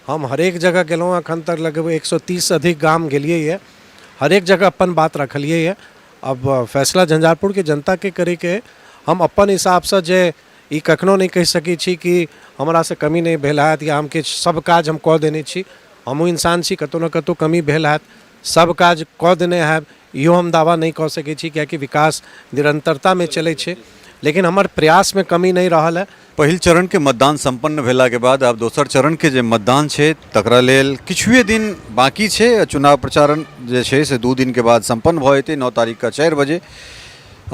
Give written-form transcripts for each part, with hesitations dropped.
हम हरेक जगह गेलहुँ, एखन तक लगभग 130 अधिक गाम गेलियै यऽ, हरेक जगह अपन बात रखलियै यऽ। अब फैसला झंझारपुरके जनताके करैके अइ। हम अपन हिसाबसँ जे ई कखनो नहि कहि सकै छी कि हमरासँ कमी नहि भेल हैत या हम किछु सब काज हम कऽ देने छी। हमहूँ इंसान छी, कतहु ने कतहु कमी भेल हैत। सब काज कऽ देने हैब इहो हम दावा नहि कऽ सकै छी, किएकि विकास निरन्तरतामे चलै छै, लेकिन हमर प्रयासमे कमी नहि रहल हँ। पहिल चरणके मतदान सम्पन्न भेलाके बाद आब दोसर चरणके जे मतदान छै तकरा लेल किछुए दिन बाँकी छै। चुनाव प्रचारण जे छै से 2 दिनके बाद सम्पन्न भऽ जेतै, 9 तारीखके 4 बजे।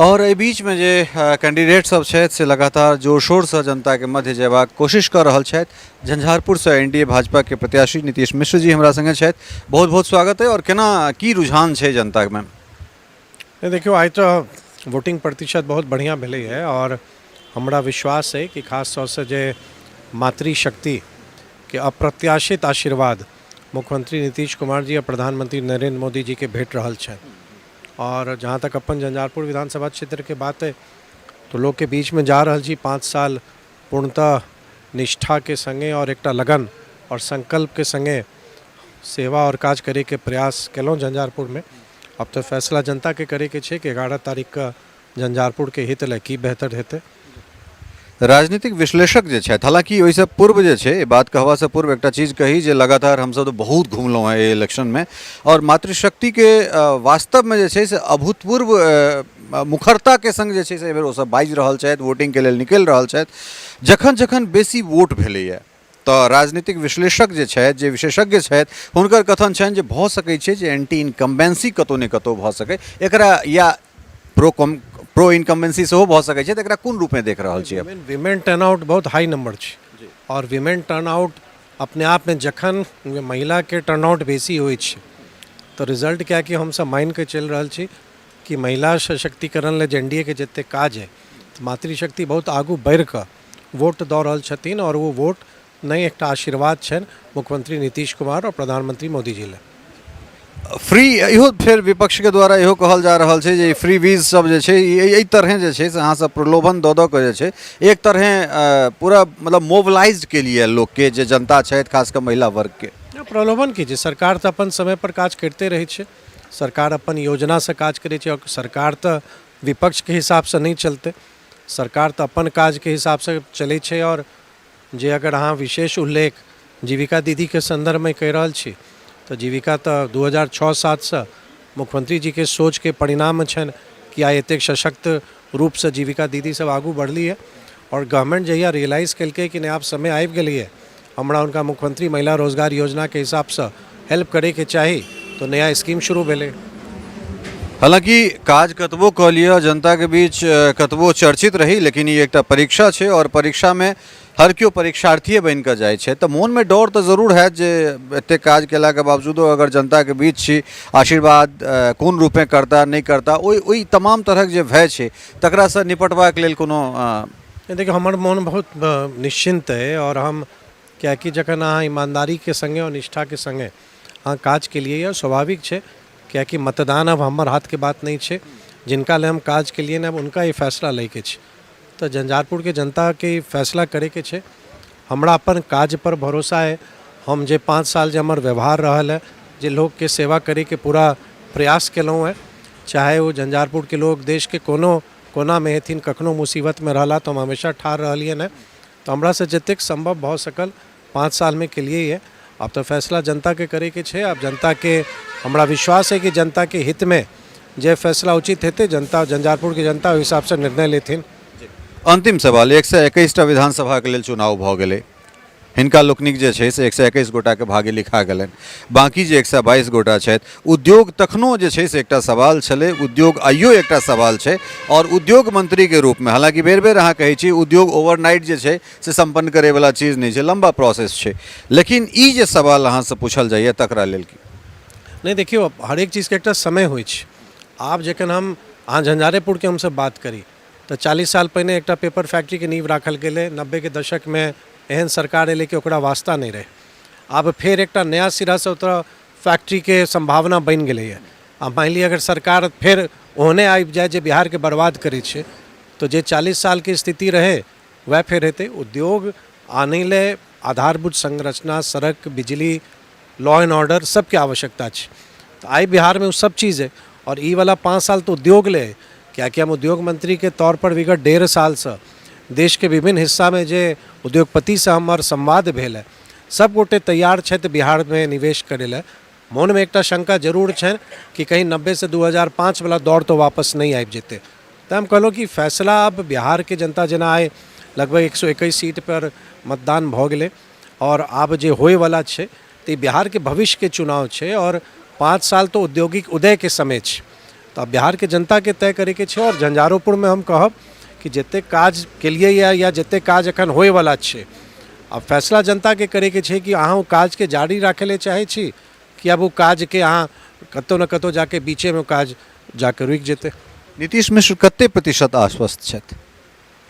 आओर एहि बीचमे जे कैंडिडेट सब छथि से लगातार जोर शोरसँ जनताके मध्य जयबाक कोशिश कऽ रहल छथि। झंझारपुरसँ एन डी ए भाजपाके प्रत्याशी नीतीश मिश्र जी हमरा सङ्गे छथि, बहुत बहुत स्वागत अइ। आओर केना की रुझान छै जनतामे? नहि देखियौ, आइ तऽ वोटिंग प्रतिशत बहुत बढ़िआँ भेलैए आओर हमरा विश्वास अइ कि खास तौरसँ जे मातृशक्तिके अप्रत्याशित आशीर्वाद मुख्यमंत्री नीतीश कुमार जी आ प्रधानमंत्री नरेंद्र मोदी जीके भेट रहल छनि। आओर जहाँ तक अपन झंझारपुर विधानसभा क्षेत्रके बात अइ तऽ लोकके बीचमे जा रहल छी 5 साल पूर्णतः निष्ठाके सङ्गे आओर एकटा लगन आओर संकल्पके सङ्गे सेवा आओर काज करैके प्रयास केलहुँ झंझारपुरमे। आब तऽ फैसला जनताके करैके छै कि 11 तारीखके झंझारपुरके हित लए की बेहतर हेतै। राजनीतिक विश्लेषक जे छथि, हालाँकि ओहिसँ पूर्व जे छै बात कहबासँ पूर्व एकटा चीज कही जे लगातार हमसभ तऽ बहुत घुमलहुँ हेँ एहि इलेक्शनमे आओर मातृशक्तिके वास्तवमे जे छै से अभूतपूर्व मुखरताके सङ्ग जे छै से एहिबेर ओसभ बाजि रहल छथि, वोटिंगके लेल निकलि रहल छथि। जखन जखन बेसी वोट भेलैए तऽ राजनीतिक विश्लेषक जे छथि, जे विशेषज्ञ छथि, हुनकर कथन छनि जे भऽ सकै छै जे एंटी इनकम्बेंसी कतहु ने कतहु भऽ सकै एकरा, या प्रो इनकम्बेंसी सेहो भऽ सकै छै। तऽ एकरा कोन रूपमे देख रहल छियै? विमेन टर्न आउट बहुत हाई नंबर छै आओर विमेन टर्न आउट अपने आपमे जखन महिलाके टर्न आउट बेसी होइ छै तऽ रिजल्ट, किएकि हमसभ मानिके चलि रहल छी कि महिला सशक्तिकरण लए जे एन डी ए के जतेक काज अइ, मातृशक्ति बहुत आगू बढ़िकऽ वोट दऽ रहल छथिन आओर ओ वोट नहि एकटा आशीर्वाद छनि मुख्यमंत्री नीतीश कुमार आओर प्रधानमंत्री मोदी जी लए। फ्री इहो फेर विपक्षके द्वारा इहो कहल जा रहल छै जे ई फ्री वीज सब जे छै ई एहि तरहें जे छै से अहाँ सब प्रलोभन दऽ दऽ कऽ जे छै एक तरहें पूरा मतलब मोबिलाइज केलियै लोकके, जे जनता छथि खास कऽ महिला वर्गके। प्रलोभन की छै, सरकार तऽ अपन समय पर काज करिते रहै छै, सरकार अपन योजनासँ काज करै छै आओर सरकार तऽ विपक्षके हिसाबसँ नहि चलतै, सरकार तऽ अपन काजके हिसाबसँ चलै छै। आओर जे अगर अहाँ विशेष उल्लेख जीविका दीदीके सन्दर्भमे कहि रहल छी तऽ जीविका तऽ 2006-7सँ मुख्यमंत्री जीके सोचके परिणाम छनि कि आइ एतेक सशक्त रूपसँ जीविका दीदी सब आगू बढ़ली है। आओर गवर्नमेंट जहिया रियलाइज केलकै कि नहि आब समय आबि गेलैए, हमरा हुनका मुख्यमंत्री महिला रोजगार योजनाके हिसाबसँ हेल्प करैके चाही, तऽ नया स्कीम शुरू भेलै। हालाँकि काज कतबो कऽ लिअ, जनताके बीच कतबो चर्चित रही, लेकिन ई एकटा परीक्षा छै आओर परीक्षामे हर केओ परीक्षार्थीए बनि कऽ जाइ छै। तऽ मोनमे डर तऽ जरूर हैत जे एतेक काज केलाके बावजूदो अगर जनताके बीच छी, आशीर्वाद कोन रूपे करता नहि करता, ओहि ओहि तमाम तरहक जे भय छै तकरासँ निपटबाक लेल कोनो? देखियौ, हमर मोन बहुत निश्चिन्त अइ आओर हम किएकि जखन अहाँ ईमानदारीके सङ्गे आओर निष्ठाके सङ्गे अहाँ काज केलियै यऽ, स्वाभाविक छै, किएकि मतदान आब हमर हाथके बात नहि छै। जिनका लए हम काज केलियै ने, आब हुनका ई फैसला लैके छै। तऽ झंझारपुरके जनताके ई फैसला करैके छै। हमरा अपन काजपर भरोसा अइ। हम जे 5 साल जे हमर व्यवहार रहल हँ, जे लोकके सेवा करैके पूरा प्रयास केलहुँ हँ, चाहे ओ झंझारपुरके लोक देशके कोनो कोनामे हेथिन, कखनो मुसीबतमे रहला तऽ हम हमेशा ठाढ़ रहलियनि हँ। तऽ हमरासँ जतेक सम्भव भऽ सकल 5 सालमे केलियै यऽ। आब तऽ फैसला जनताके करैके छै। आब जनताके हमरा विश्वास है कि जनताके हितमे जे फैसला उचित हेतै, जनता, झंझारपुरके जनता ओहि हिसाबसँ निर्णय लेथिन। अंतिम सवाल, 121टा विधानसभाके लेल चुनाव भऽ गेलै, हिनका लोकनिक जे छै से 121 गोटाके भाग्य लिखा गेलनि, बाँकी जे 122 गोटा छथि, उद्योग तखनो जे छै से एकटा सवाल छलै, उद्योग आइयो एकटा सवाल छै। आओर उद्योग मन्त्रीके रूपमे, हालाँकि बेर बेर अहाँ कहै छी उद्योग ओवरनाइट जे छै से सम्पन्न करैवला चीज नहि छै, लम्बा प्रोसेस छै, लेकिन ई जे सवाल अहाँसँ पूछल जाइए तकरा लेल की? नहि देखियौ, हरेक चीजके एकटा समय होइ छै। आब जखन हम अहाँ झंझारेपुरके हमसब बात करी तऽ 40 साल पहिने एकटा पेपर फैक्ट्रीके नींव राखल गेलै। 90के दशकमे एहन सरकार एलै कि ओकरा वास्ता नहि रहै। आब फेर एकटा नया सिरासँ ओतऽ फैक्ट्रीके सम्भावना बनि गेलैए। आ मानि लिअ अगर सरकार फेर ओहने आबि जाय जे बिहारके बर्बाद करै छै, तऽ जे 40 सालके स्थिति रहै वएह फेर हेतै। उद्योग आनै लए आधारभूत संरचना, सड़क, बिजली, लॉ एंड ऑर्डर सबके आवश्यकता छै। तऽ आइ बिहारमे ओ सब चीज अइ आओर ई वला 5 साल तऽ उद्योग ले अइ, किएकि हम उद्योग मंत्रीके तौर पर विगत 1.5 सालसँ देशके विभिन्न हिस्सामे जे उद्योगपतिसँ हमर संवाद भेल हँ, सब गोटे तैयार छथि बिहारमे निवेश करै लए। मोनमे एकटा शंका जरूर छनि कि कहीं 90 से 2005 वला दौर तऽ वापस नहि आबि जेतै। तऽ हम कहलहुँ कि फैसला आब बिहारके जनता, जेना आइ लगभग 121 सीट पर मतदान भऽ गेलै आओर आब जे होइवला छै तऽ ई बिहारके भविष्यके चुनाव छै आओर 5 साल तऽ औद्योगिक उदयके समय छै। तऽ आब बिहारके जनताके तय करैके छै। आओर झंझारोपुरमे हम कहब कि जतेक काज केलियै या जतेक काज एखन होइवला छै, आब फैसला जनताके करैके छै कि अहाँ ओ काजके जारी राखै लए चाहै छी कि आब ओ काजके अहाँ कतहु ने कतहु जाके बीचेमे ओ काज जाके रुकि जेतै। नीतीश मिश्र कते प्रतिशत आश्वस्त छथि?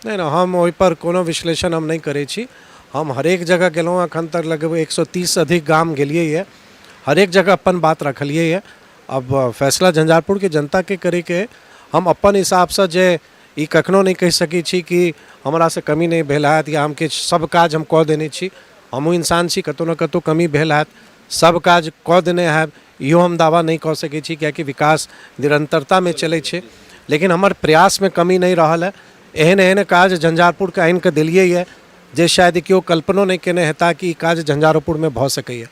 नहि नहि, हम ओहिपर कोनो विश्लेषण हम नहि करै छी। हम हरेक जगह गेलहुँ, एखन तक लगभग 130 अधिक गाम गेलियै यऽ, हरेक जगह अपन बात रखलियै यऽ। अब फैसला झंझारपुरके जनताके करैके अइ। हम अपन हिसाबसँ जे ई कखनो नहि कहि सकै छी कि हमरासँ कमी नहि भेल हैत या हम किछु सब काज हम कऽ देने छी। हमहूँ इंसान छी, कतहु ने कतहु कमी भेल हैत। सब काज कऽ देने हैब इहो हम दावा नहि कऽ सकै छी, किएकि विकास निरन्तरतामे चलै छै, लेकिन हमर प्रयासमे कमी नहि रहल हँ। एहन एहन काज झंझारपुरके आनिकऽ देलियै यऽ जे शायद केओ कल्पनो नहि केने हेता कि ई काज झंझारोपुरमे भऽ सकैए।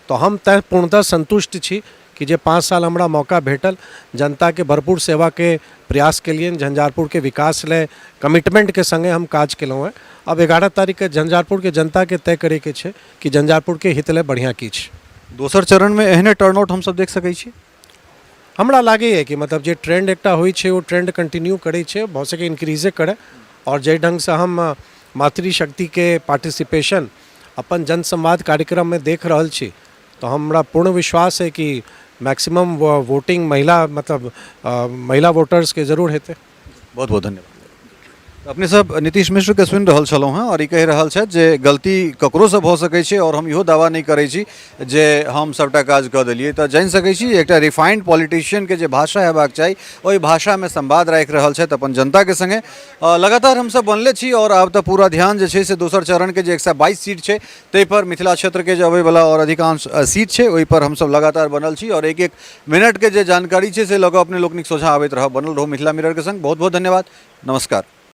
तऽ हम तैँ पूर्णतः सन्तुष्ट छी कि जे 5 साल हमरा मौका भेटल, जनताके भरपूर सेवाके प्रयास केलियनि, झंझारपुरके विकास लए कमिटमेंटके सङ्गे हम काज केलहुँ हँ। आब 11 तारीखके झंझारपुरके जनताके तय करैके छै कि झंझारपुरके हित लए बढ़िआँ की छै। दोसर चरणमे एहने टर्नआउट हमसब देख सकै छी? हमरा लागैए कि मतलब जे ट्रेंड एकटा होइ छै ओ ट्रेंड कंटिन्यू करै छै, भऽ सकै इन्क्रीजे करै। आओर जाहि ढङ्गसँ हम मातृशक्तिके पार्टिसिपेशन अपन जनसंवाद कार्यक्रममे देख रहल छी, तऽ हमरा पूर्ण विश्वास अइ कि मैक्सिमम वोटिंग महिला, मतलब महिला वोटर्सके जरूर हेतै। बहुत बहुत धन्यवाद। अपने सब नीतीश मिश्रके सुनि रहल छलहुँ हेँ आओर ई कहि रहल छथि जे गलती ककरोसँ भऽ सकै छै आओर हम इहो दावा नहि करै छी जे हम सभटा काज कऽ देलियै। तऽ जानि सकै छी एकटा रिफाइंड पॉलिटिशियनके जे भाषा हेबाक चाही ओहि भाषामे संवाद राखि रहल छथि अपन जनताके सङ्गे। लगातार हमसभ बनले छी आओर आब तऽ पूरा ध्यान जे छै से दोसर चरणके जे 122 सीट छै ताहिपर, मिथिला क्षेत्रके जे अबैवला आओर अधिकांश सीट छै ओहिपर हमसभ लगातार बनल छी आओर एक एक मिनटके जे जानकारी छै से लऽ कऽ अपने लोकनिक सोझाँ आबैत रहब। बनल रहू मिथिला मिररके सङ्ग। बहुत बहुत धन्यवाद, नमस्कार।